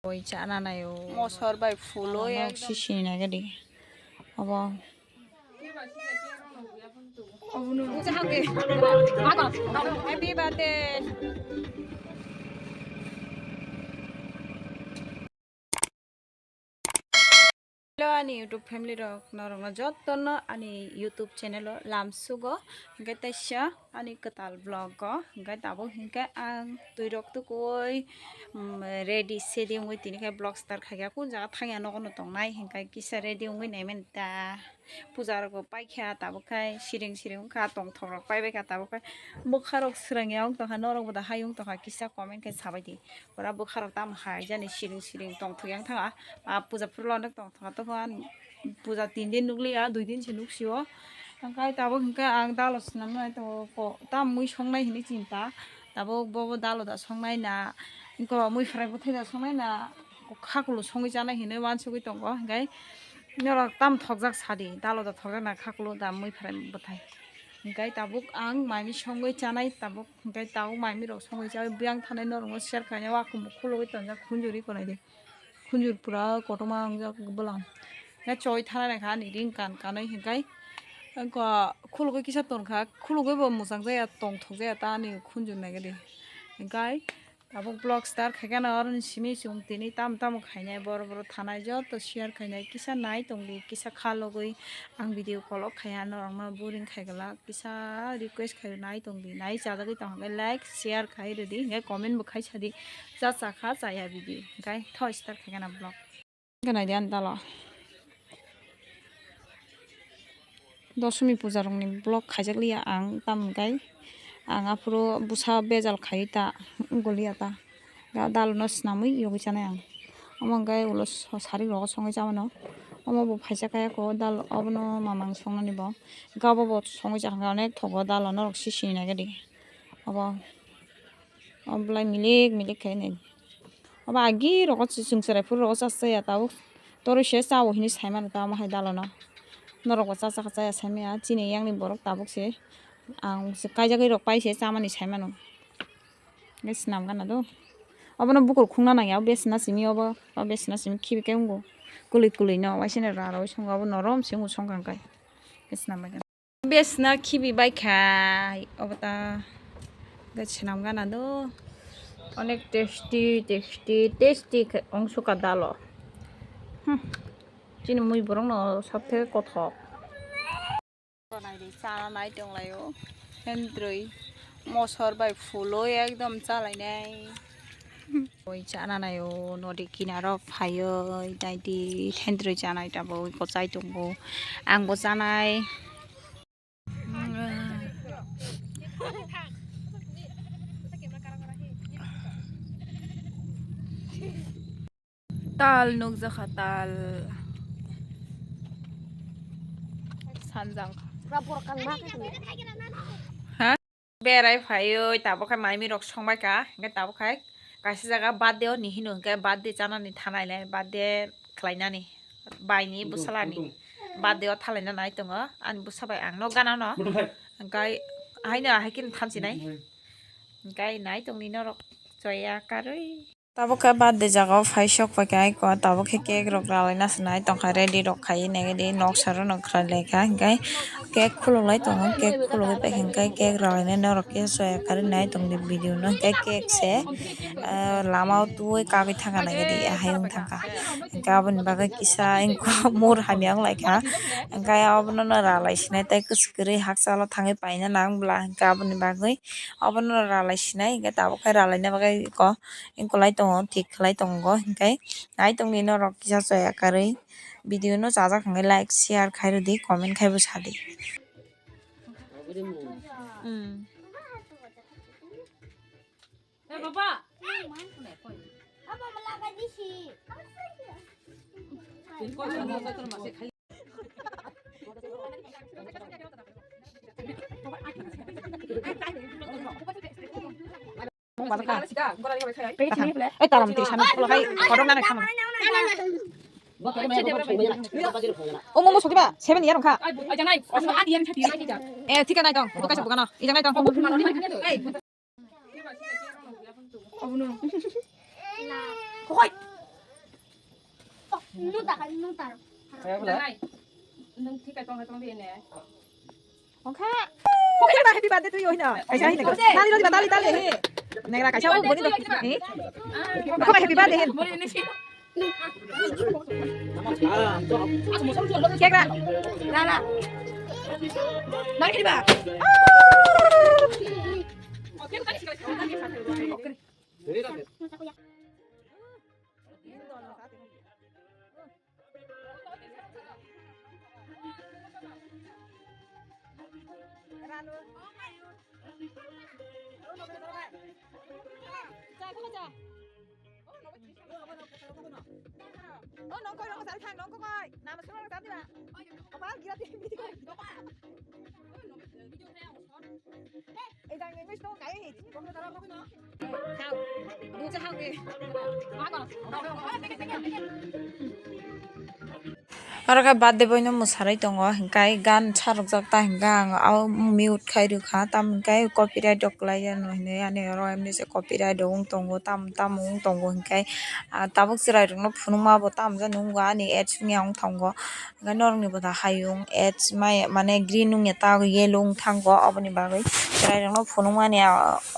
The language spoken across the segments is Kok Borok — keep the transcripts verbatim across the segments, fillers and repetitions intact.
Oi, chana naio. Mosor bai phulo. Ano ekdom sisini nagadi. Abo. Happy birthday. Hello, ani YouTube family rok, norokno jotono ani YouTube channel o lamsugo, hingke teisa ani kwtal vlog o, hingke tabuk hingke ang twi rok tukui, mm, ready sedi wngwi tini khe vlog start khaikha, kun jaga thangya nogo no tongnai, hingke kisa ready wngwi naimani ta. Puja rok bo paikha, tabuk khai siring siring wngkha, tongthok rok paibaikha, tabuk khai bwkha rok swrangya wng tongkha, norok bo da hai wng tongkha, kisa comment khe sabaidi. Ora bwkha rok tamo hai jani siring siring tongthok yang thanga. A puja phuru lono tongthok to phan puja tin din nukliya, dui din se nuksio. Angkai tabuk hingke ang dalo swnamnai to ko tam mui songnai hini chinta. Tabuk bobo dalo da songnai na, ko mui fry bwthai da songnai na, ko khakulu songwi chanai hinwi wansugwi tongo. Hingkai norok tam thokjak sadi, dalo da thokjak na khakulu da mui fry bwthai. Hingkai tabuk ang maimi songwi chanai tabuk. Hingke tabuk maimi rok songwi chaui biyang thanai norokno share khainai, wa khumbo khulugwi tonjak khunjuri konaidi. Khunjur pura kotorma wngjak bwlang. Hingke choi thanai kha ani ring kan kanwi hingkai. Wngkha khulugwi kisa tongkha, khulugwi bo mwchang jaya, tongthok jaya ta ani khunjur naigadi. Hingkai tabuk vlog start khaikhe no oroni simi chwng tini tamo tamo khainai, boro boro thanai joto share khainai, kisa nai tongdi, kisa kha logwi ang video kolok khaiya norokno boring khaigwlak. Kisa request khai nai tongdi, nai chajagwi tong hwnkhe like, share khai rwdi, hwnkhe comment bo khai sadi, cha chakha chaya bidi, hwnkhe thoi start khai gana vlog. Hwnkhe naidi ani dalo. Doshmi puja rokni vlog khaijak liya ang, tamo hwnkhe ang aphuru bwsa bejal khai ta, wngkha liya ta. Da-, dalono swnamwi yogwi chanai ang. Omo hwnkhe ulo so-, sarik rogo songwi chamano. Omo bo phaisa kaya ko dal, obono mamang songnani bo. Hwnkhe obo bo songwi chakha onek thogo dalo norok sisini naikhe di. Obo, obo belai milik milik khe nai. Obo agi rogo chwng chwrai phuru rogo chachaya tabuk. Toroi se chao hinwi saimano ta omo hai dalono. Norok bo chachakha chaya saimaya chini yangni borok tabuk se. Ang se kaijagwi rok pai se chamani saimano. Hwnkhe swnam gana do. Obono bukur khungna nangya, o besna simi obo, o besna simi khibi khe wngo. Kwlwi kwlwi no, waisano rara oi songo, obo norom se wngo songkha hwnkhe. Hwnkhe swnam bai gana. Besna khibi bai kha, obo ta hwnkhe swnam gana do. Onek tasty, tasty, tasty khe wng sukha dalo. Hmm. Chini mui borok no sabthe kothok. Naidi chana nai tonglaio. Hendroi mosor bai phulo ekdom chalainai. Oi chana naio, nodi kinaro phaioi naidi hendroi chanai tabuk iko chai tongo. Angbo chanai. Tal nukjakha, tal. Sanjang. Ha? Berai phaioi, tabuk khai maimi rok songbai kha. Hwnkhe tabuk khai kaisa jaga birthday o ni hino hwnkhe birthday chanani thanai le, birthday khlainani. Baini bwsalani birthday o thalaina nai tongo. Ani bwsa bai ang no gana no. Hwnkhe haino ahai khe thamsinai. Hwnkhe nai tongni norok choya karwi. Tabuk khe birthday jaga o phai sok pai kha aiko, tabuk khe cake rok ralai na se nai tongkha, ready rok khai nai di noksa rok no khlai lai kha, hwnkhe cake khuluk lai tongo, cake khuluk pai kha hwnkhe cake ralai nai norok khe soya karwi nai tong di video no, hwnkhe cake se, ah, lama o twi kagwi thang kha nai di ahai wng thang kha, hwnkhe aboni bagwi kisa mur hamya wng lai kha, hwnkhe abono no ralai sinai tei kwchwk kwrwi hakchalo thangwi paina nang bwla, hwnkhe aboni bagwi abono no ralai sinai, hwnkhe tabuk khe ralai na bagwi ko. Wng kwlai tongo, thik khlai tongo, hwnkhe nai tongdi norok kisa choya karwi video no chajak hwnkhe like, share khai rwdi, comment khai bo sadi. Ei, taram tiri sanu, pula kai, kodok nana kama. Omo, omo, sokiba, seven year wngkha. Eh, thika nai tong, buka se buka no, ijang nai tong. Obono. Kokoi. Nung ta, nung ta. Nai. Nung thik kai tong hai tong di ne. Ongkha. Ongkha ba happy birthday to you hino. Kaisa hino. Tali rodi ba tali tali. Nengra kaisa o boni do. Eh. Ongkha ba happy birthday hin. Cake ra. Ra ra. Nang kiri ba. Oro khe birthday boy no mwsarwi tongo, hinkhe gan sarokjak ta hinkhe ang o mute khai rwkha, tamo hinkhe copyright rok kwlai ya hinwi ani oro M D C copyright rok wng tongo, tamo tamo wng tongo hinkhe tabuk chwrai rokno phunukma bo tamo jani wngkha ani ads wngya wng tongo. Hwnkhe norokni bwtha hayung ads maya mane green wngya ta yellow wng thango, oboni bagwi chwrairokno phunukmani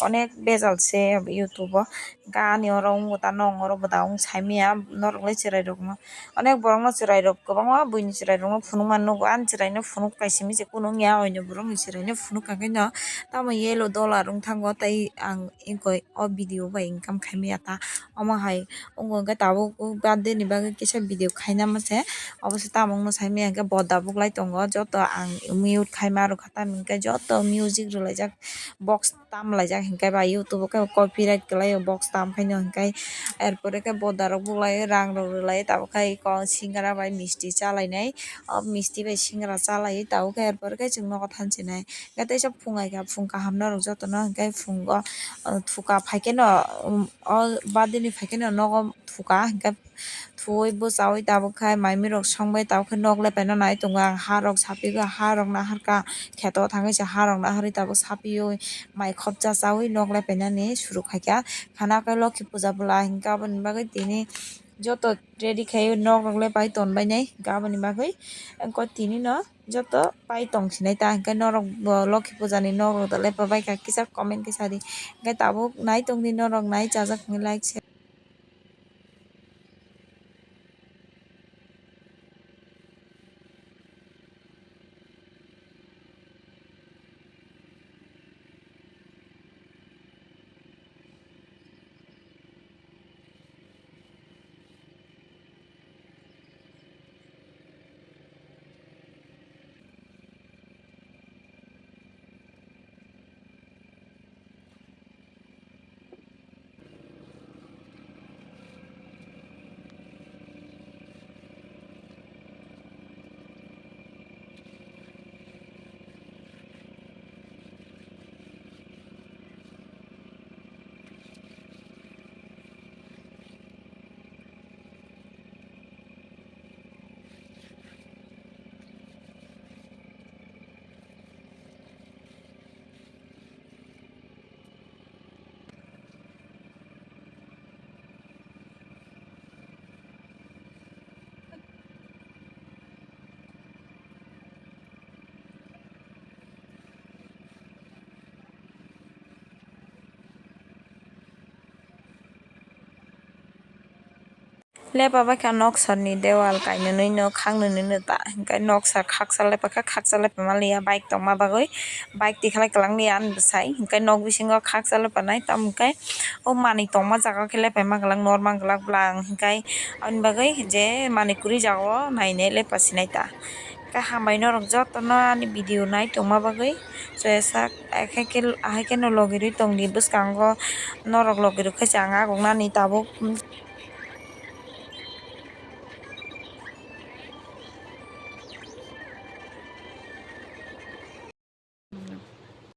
onek bejal se YouTube o. Hwnkhe ani oro wngbo ta nong oro bwtha wng saimanya norokle chwrairokno onek borokno chwrairok kwbangma buini chwrairokno phunukmani nugo. Ani chwraino phunuk kaisa misa kunu wngya oino borokni chwraino phunuk kha khe no tamo yellow dola wng thango tei ang inkoi o video bai income khaimaya ta omo hai. Wngo hwnkhe tabuk birthday ni bagwi kisa video khainama se. Obo se tamo wngno saimanya hwnkhe bo dabuklai tongo. Joto ang mute khaima rwkha, tamoni hwnkhe joto music rwlaijak, box tamlaijak, hinkhe ba YouTube o khe copyright kwlaio box tamkhaino. Hinkhe er pore khe boda rok buklaio, rang rok rwlaio, tabuk khe eko singara bai misti chalainai. O misti bai singara chalaiwi tabuk khe er pore khe chwng nogo thansinai. Hwnkhe teisa phungai kha, phung kaham norok jotono, hwnkhe phungo thuka phaikheno, o birthday ni phaikheno nogo thuka, hwnkhe thuwi bwchawi tabuk khai mai mui rok songbai tabuk khe nok le paina nai tongo ang, ha rok sapigwi ha rok naharkha, kheto thangwi se ha rok naharwi tabuk sapiwi mai khopsa chawi nok le painani suru khaikha. Khana khe lokhi puja bwla hinkhe aboni bagwi tini joto ready khai nok rok le pai tonbainai hinkhe aboni bagwi tini no joto pai tongsinai ta hinkhe norok bo lokhi puja ni nok rok da le pabaikha kisa comment khe sadi hinkhe tabuk nai tongdi norok nai chajak hinwi like share. Lepa bai kha nok sar ni dewal kainwi no khang nwnwi no ta, hinkhe nok sar khaksa lepa kha, khaksa lepa manliya bike tongma bagwi, bike tikhlai kwlangya ani bwsai, hinkhe nok bisingo khaksa lepa nai tamo hinkhe o manwi tongma jaga o khe lepaima kwlak norma kwlak bwlang hinkhe aboni bagwi je manwi kwrwi jaga o nainai lepa sinai ta. Khe hambai norok jotono ani video nai tongma bagwi, joya sak, ahai khe, ahai kheno logi rwi tongdi bwskango, norok logi rwkhe se ang aguknani tabuk.